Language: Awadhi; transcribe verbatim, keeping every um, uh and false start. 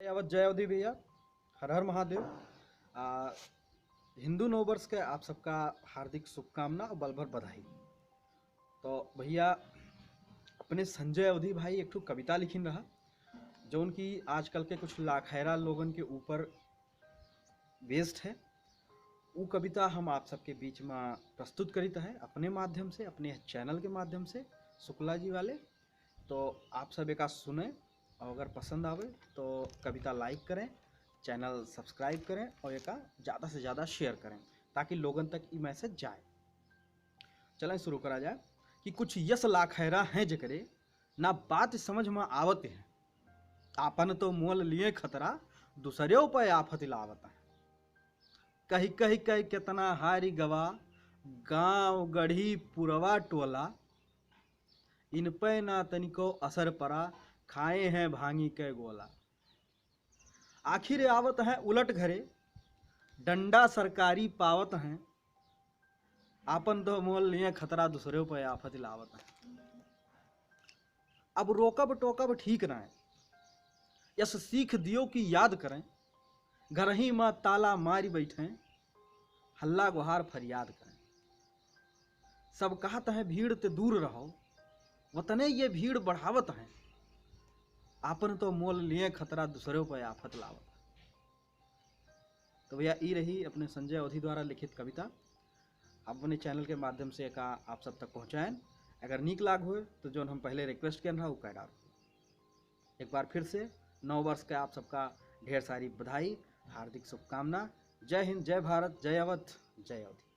जय अवध, जय अवधी भैया, हर हर महादेव। आ, हिंदू नववर्ष के आप सबका हार्दिक शुभकामना और बल भर बधाई। तो भैया, अपने संजय अवधी भाई एक ठो कविता लिखिन रहा, जौन कि आजकल के कुछ लाखैरा लोगन के ऊपर based है। उ कविता हम आप सबके बीच में प्रस्तुत करित है अपने माध्यम से, अपने channel के माध्यम से, शुक्ला जी वाले। तो आप सब एका सुने और अगर पसंद आवे तो कविता like करें, channel subscribe करें और एका ज़्यादा से ज़्यादा share करें, ताकि लोगन तक ई message जाए। चलें शुरू करा जाए कि कुछ यस लाखैरा हैं जेकरे ना बात समझ में आवत है, आपन तो मोल लिए खतरा, दूसरेओ पे आफत लावत है। कहि कहि कहि केतना हारि गवा, गाँव गढ़ी पुरवा टोला, इन पे ना तनिको असर परा, खाए हैं भांगी के गोला। आखिर आवत हैं उलट घरे, डंडा सरकारी पावत हैं, आपन तो मोल लिए खतरा, दूसरेओ पे आफत लावत हैं। अब रोकब टोकब ठीक ना है, यस सीख दियो कि याद करें, घरही मा ताला मारि बैठें, हल्ला गुहार फरियाद करें। सब कहत हैं भीड़ ते दूर रहो, वतने ये भीड़ बढ़ावत हैं, आपन तो मोल लिए खतरा, दूसरेओ पे आफत लावत हैं। तो भैया, ई रही अपने संजय अवधी द्वारा लिखित कविता। अपने channel के माध्यम से एका आप सब तक पहुँचाएन। अगर नीक लाग होए तो जौन हम पहले request कियन रहा, उ कह डाल। एक बार फिर से नव वर्ष का आप सबका ढेर सारी बधाई, हार्दिक शुभकामना। जय हिंद, जय भारत, जय अवध, जय अवधी।